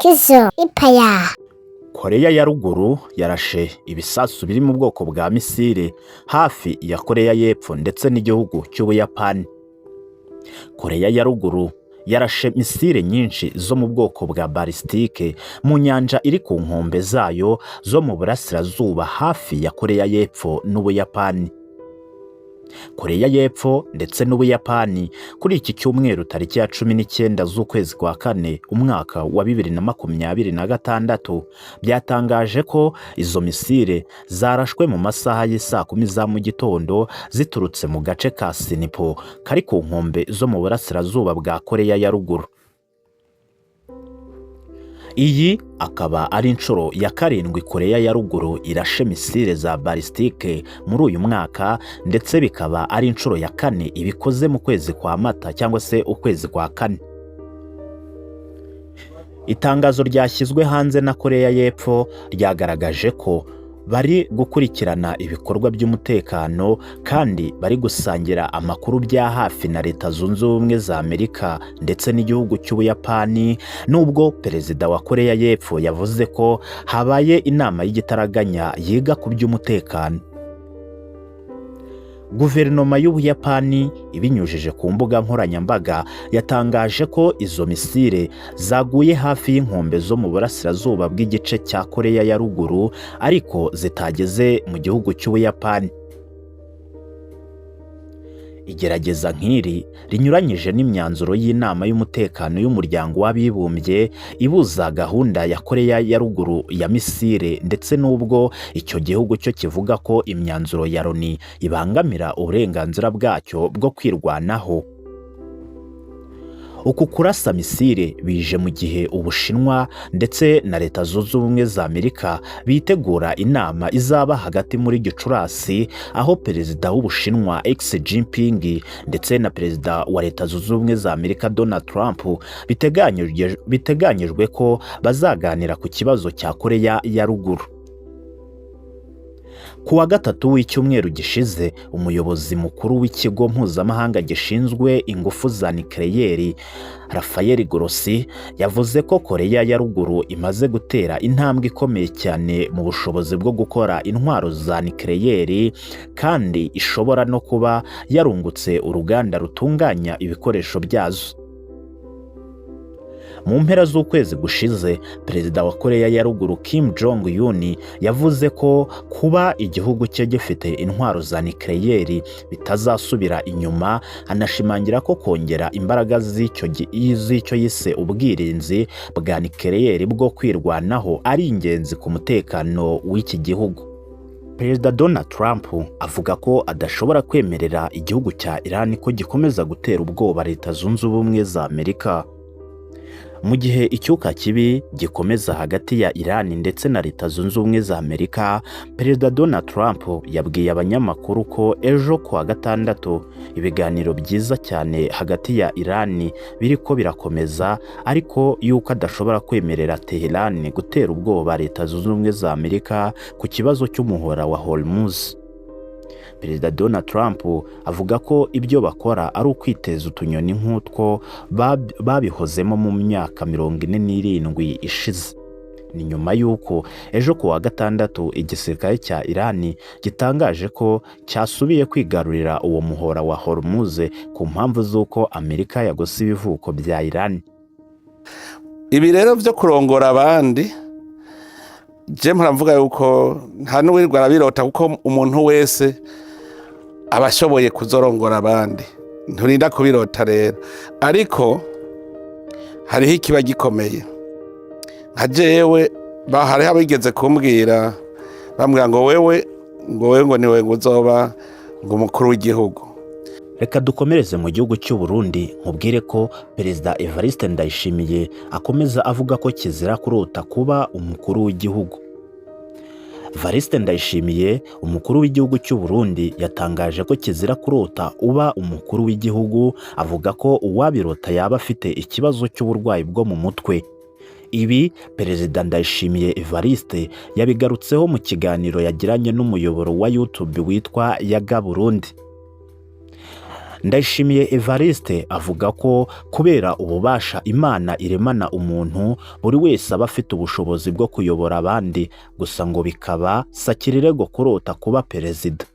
Tizo Ipaya. Koreya ya Ruguru yarashe ibisasu biri mu bwoko bwa misile hafi ya Koreya y'Epfo ndetse n'igihugu cy'Ubuyapani. Koreya ya Ruguru yarashe misile nyinshi zo mu bwoko bwa balisitike mu nyanja iri ku nkombe zayo zo mu burasirazuba, hafi ya Koreya y'Epfo n'Ubuyapani. Koreya y'Epfo ndetse n'Ubuyapani kuri iki cyumweru, tariki ya 19 z'ukwezi kwa kane, umwaka wa 2026, byatangaje ko izo misile zarashwe mu masaha y'isaa 10 za mu gitondo, ziturutse mu gace ka Sinipo kari ku nkombe zo mu burasirazuba bwa Koreya ya Ruguru. Iyi akaba ari inshuro ya karindwi Koreya ya Ruguru irashe misile za balisitike muri uyu mwaka, ndetse bikaba ari inshuro ya kane ibikoze mu kwezi kwa Mata cyangwa se ukwezi kwa kane. Itangazo ryashyizwe hanze na Koreya y'Epfo ryagaragaje ko bari gukurikirana ibikorwa by'umutekano kandi bari gusangira amakuru bya hafi na Leta Zunze Ubumwe za Amerika ndetse n'igihugu cy'Ubuyapani, nubwo perezida wa Koreya y'Epfo yavuze ko habaye inama y'igitaraganya yiga ku by'umutekano. Guverinoma y'Ubuyapani, ibinyujije ku mbuga nkoranyambaga, yatangaje ko izo misile zaguye hafi y'inkombe zo mu burasirazuba bw'igice cya Koreya ya Ruguru, ariko zitageze mu gihugu cy'Ubuyapani. Igerageza nk'iri rinyuranyije n'imyanzuro y'inama y'umutekano y'Umuryango w'Abibumbye ibuza gahunda ya Koreya ya Ruguru ya misile, ndetse n'ubwo icyo gihugu cyo kivuga ko imyanzuro ya Loni ibangamira uburenganzira bwacyo bwo kwirwanaho. Uku kurasa misile bije mu gihe Ubushinwa ndetse na Leta Zunze Ubumwe za Amerika bitegura inama izaba hagati muri Gicurasi, aho perezida w'Ubushinwa Xi Jinping ndetse na perezida wa Leta Zunze Ubumwe za Amerika Donald Trump biteganyijwe ko bazaganira ku kibazo cya Koreya ya Ruguru. Ku wa gatatu w'icyumweru gishize, umuyobozi mukuru w'ikigo mpuzamahanga gishinzwe ingufu za nikeleyeri, Rafael Grossi, yavuze ko Koreya ya Ruguru imaze gutera intambwe ikomeye cyane mu bushobozi bwo gukora intwaro za nikeleyeri, kandi ishobora no kuba yarungutse uruganda rutunganya ibikoresho byazo. Mu mpera z'ukwezi gushize, perezida wa Koreya ya Ruguru Kim Jong Un yavuze ko kuba igihugu cye gifite intwaro za nikeleyeri bitazasubira inyuma, anashimangira ko kongera imbaraga z'icyo yise ubwirinzi bwa nikeleyeri bwo kwirwanaho ari ingenzi ku mutekano w'iki gihugu. Perezida Donald Trump avuga ko adashobora kwemerera igihugu cya Iran ko gikomeza gutera ubwoba Leta Zunze Ubumwe za Amerika. Mu gihe icyuka kibi gikomeza hagati ya Iran ndetse na Leta Zunze Ubumwe za Amerika, Perezida Donald Trump yabwiye abanyamakuru ko ejo kuwa gatandatu ibiganiro byiza cyane hagati ya Iran biriko birakomeza, ariko yuko adashobora kwemerera Tehran gutera ubwoba Leta Zunze Ubumwe za Amerika ku kibazo cy'umuhora wa Hormuz. Perezida Donald Trump avuga ko ibyo bakora ari ukwiteza utunyoni nk'utwo babihozemo mu myaka 47 ishize. Ni nyuma y'uko ejo ku wa gatandatu igisirikare cya Iran gitangaje ko cyasubiye kwigarurira uwo muhora wa Hormuz ku mpamvu z'uko Amerika yagose ibivuko bya Iran. Ibi rero byo kurongora abandi, je mpora yuko nta n'uwirirwa arabirota, kuko umuntu wese aba ashoboye kuzorongora abandi, nturinda kubirota rero. Ariko hariho ikiba gikomeye. Nka jewe, hariho abigeze kumbwira, bambwira ngo wewe, ngo wewe, ngo niwe ngo uzoba ngo umukuru w'igihugu. Reka dukomereze mu gihugu cy'u Burundi, nkubwire ko Perezida Evariste Ndayishimiye akomeza avuga ko kizira kurota kuba umukuru w'igihugu. Evariste Ndayishimiye, umukuru w'igihugu cy'u Burundi, yatangaje ko kizira kurota uba umukuru w'igihugu, avuga ko uwabirota yaba afite ikibazo cy'uburwayi bwo mu mutwe. Ibi Perezida Ndayishimiye Evariste yabigarutseho mu kiganiro yagiranye n'umuyoboro wa YouTube witwa Yaga Burundi. Ndayishimiye Evariste avuga ko kubera ububasha Imana iremana umuntu, buri wese aba afite ubushobozi bwo kuyobora abandi, gusa ngo bikaba sakirirego kurota kuba perezida.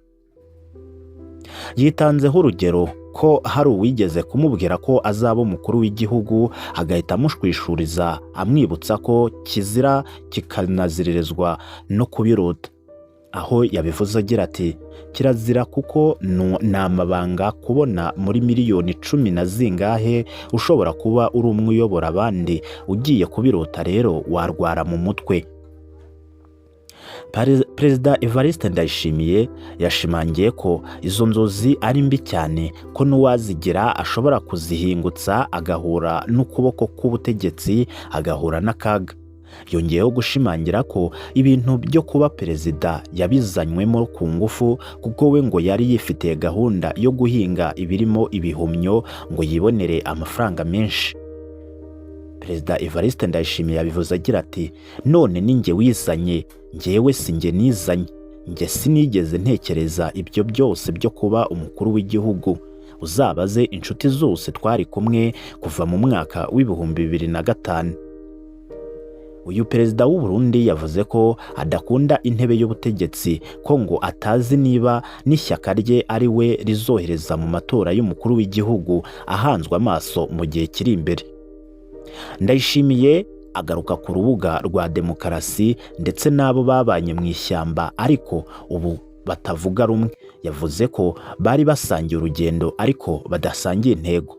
Yitanzeho urugero ko hari uwigeze kumubwira ko azaba umukuru w'igihugu, agahita amushwishuriza amwibutsa ko kizira kikanaziririzwa no kubirota, aho yabivuze agira ati: "Kirazira kuko ni amabanga kubona muri miliyoni cumi na zingahe ushobora kuba uri umwe uyobora abandi. Ugiye kubirota rero warwara mu mutwe." Perezida Evariste Ndayishimiye yashimangiye ko izo nzozi ari mbi cyane, ko n'uwazigira ashobora kuzihingutsa agahura n'ukuboko k'ubutegetsi, agahura n'akaga. Yongeyeho gushimangira ko ibintu byo kuba perezida yabizanywemo ku ngufu, kuko we ngo yari yifitiye gahunda yo guhinga ibirimo ibihumyo ngo yibonere amafaranga menshi. Perezida Evariste Ndayishimiye yabivuze agira ati: "None ni njye wizanye? Njyewe si njye nizanye. Njye sinigeze ntekereza ibyo byose byo kuba umukuru w'igihugu. Uzabaze inshuti zose twari kumwe kuva mu mwaka w'2005." Uyu perezida w'u Burundi yavuze ko adakunda intebe y'ubutegetsi, ko ngo atazi niba n'ishyaka rye ari we rizohereza mu matora y'umukuru w'igihugu ahanzwe amaso mu gihe kiri imbere. Ndayishimiye agaruka ku rubuga rwa demokarasi ndetse n'abo babanye mu ishyamba ariko ubu batavuga rumwe. Yavuze ko bari basangiye urugendo ariko badasangiye intego.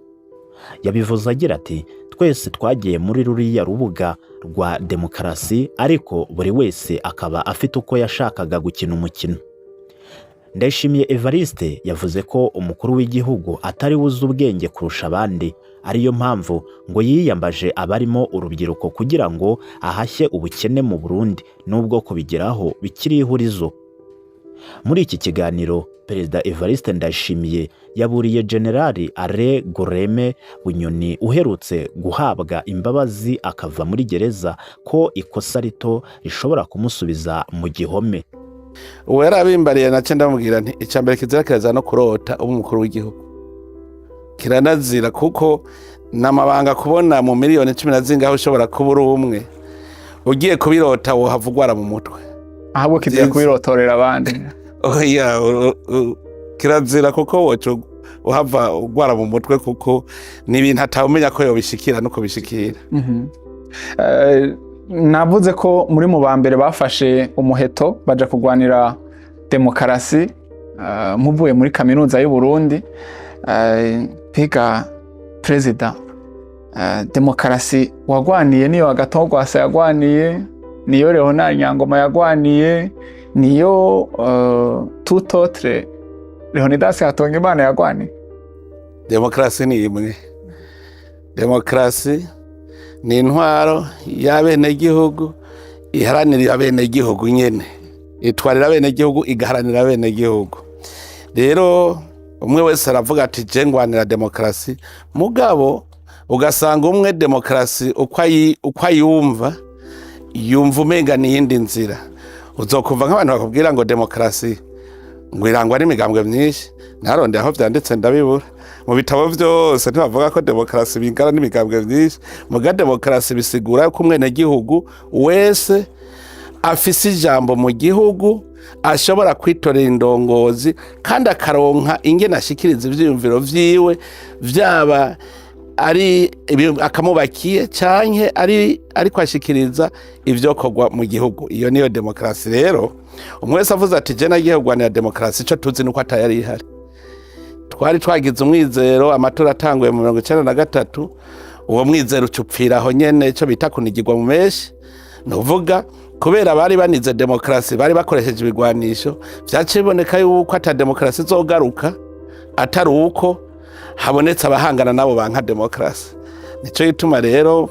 Yabivuze agira ati: "Twese twagiye muri ruriya rubuga rwa demokarasi, ariko buri wese akaba afite uko yashakaga gukina umukino." Ndayishimiye Evariste yavuze ko umukuru w'igihugu atari we uzi ubwenge kurusha abandi, ariyo mpamvu ngo yiyambaje abarimo urubyiruko kugira ngo ahashye ubukene mu Burundi, nubwo kubigeraho bikiri ihurizo. Muri iki kiganiro, Perezida Evariste Ndayishimiye yaburiye Generali Alain Guillaume Bunyoni, uherutse guhabwa imbabazi akava muri gereza, ko ikosa rito rishobora kumusubiza mu gihome. Uwo yarabimbariye nace ndamubwira nti: "Icya mbere, kizira kirazira no kurota uba umukuru w'igihugu. Kiranazira, kuko ni amabanga kubona mu miliyoni cumi na zingahe ushobora kuba uri umwe. Ugiye kubirota wohava ugwara mu mutwe." Ahubwo kizira Vyiza. kubirotorera abandi. Oya, kirazira kuko woca uhava ugwara mu mutwe, kuko ni ibintu atawumenya ko yobishikira no kubishikira. Navuze ko muri mu ba mbere bafashe umuheto baja kurwanira demokarasi, muvuye muri kaminuza y'u Burundi. Mbega perezida, demokarasi wagwaniye niyo Agathon Rwasa yagwaniye, niyo Leonard Nyangoma yagwaniye, niyo tout autre Leonidas Hatungimana yagwaniye? Demokarasi ni imwe. Demokarasi ni intwaro y'abenegihugu iharanira abenegihugu nyene, itwarira abenegihugu, igaharanira abenegihugu. Rero umwe wese aravuga ati: "Je ngwanira demokarasi." Mugabo ugasanga umwe demokarasi uko ayumva, yumva umenga ni iyindi nzira. Uzokumva nk'abantu bakubwira ngo demokarasi ngo irangwa n'imigambwe myinshi. Narondeye aho vyanditse ndabibura mu bitabo vyose. Ntibavuga ko demokarasi bingana n'imigambwe myinshi. Muga demokarasi bisigura ko umwenegihugu wese afise ijambo mu gihugu, ashobora kwitorera indongozi kandi akaronka ingene ashikiriza ivyiyumviro vyiwe, vyaba ari akamubakiye canke ari ariko ashikiriza ivyokorwa mu gihugu. Iyo niyo demokarasi. Rero umwe wese avuze ati: "Je nagiye kurwanira demokarasi," ico tuzi nuko atayari ihari. Twari twagize umwizero amatora atanguye mu 93. Uwo mwizero ucupfira aho nyene, ico bita kunigirwa mu menshi. Ni uvuga kubera bari banize demokarasi, bari bakoresheje ibigwanisho, vyaciye biboneka yuko ata demokarasi izogaruka atari uko habonetse abahangana nabo banka demokarasi. Nico gituma rero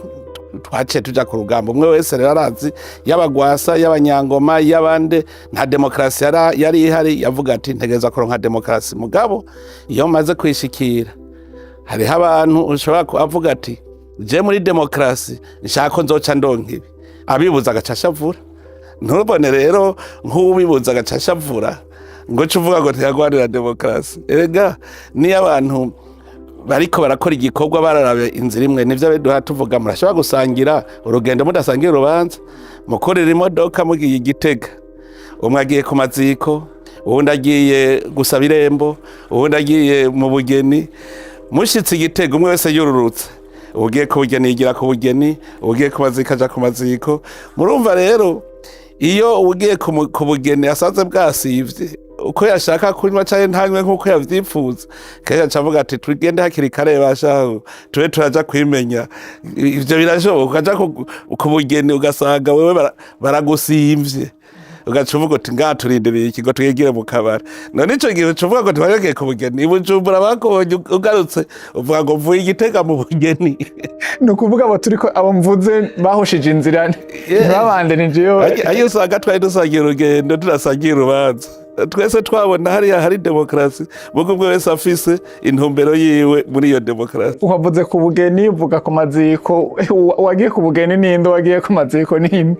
twaciye tuja ku rugamba. Umwe wese rero arazi, y'abagwasa, y'abanyangoma, y'abande, nta demokarasi yari ihari. Yavuga ati: "Ntegereza kuronka demokarasi." Mugabo iyo maze kwishikira, hariho abantu ushobora kuvuga ati: "Je muri demokarasi nshaka ko nzoca ndonka ibi." Abibuza agaca ashavura. Ntubone rero nk'uwibuza agaca ashavura. Ngo uce uvuga ngo ntiyagwanira demokarasi. Erega niyo abantu bariko barakora igikorwa bararabe inzira imwe, nivyo duha tuvuga: murashobora gusangira urugendo mudasangira urubanza. Mukorera imodoka mugiye Igitega, umwe agiye ku maziko, uwundi agiye gusaba irembo, uwundi agiye mu bugeni. Mushitse Igitega, umwe wese yururutse: ugiye ku bugeni yigira ku bugeni, ugiye ku maziko aja ku maziko. Murumva rero, iyo ugiye ku bugeni asanze bwasivye uko yashaka kunywa canke ntanywe nk'uko yavyipfuza, kenshi aca avuga ati: "Tugende hakiri kare bashaho, tube turaja kwimenya." Ivyo birashoboka, ukaja ku bugeni ugasanga wewe baragusimvye, ugaca uvuga uti: "Ngaha turindiriye ikigo, twigire mu kabari." None ico gihe uca uvuga ngo ntiwagiye ku bugeni i Bujumbura? Bakubonye ugarutse uvuga ngo mvuye Igitega mu bugeni. Ni ukuvuga abo turiko, abo mvuze bahushije inzira, ntibabandanije iyo. Ayo usanga twari dusangiye urugendo, tudasangiye urubanza. Twese twabona hariya hari demokarasi, mugo umwe wese afise intumbero yiwe muri iyo demokarasi. Wavuze ku bugeni, uvuga ku maziko. Uwagiye ku bugeni ninde? Uwagiye ku maziko ninde?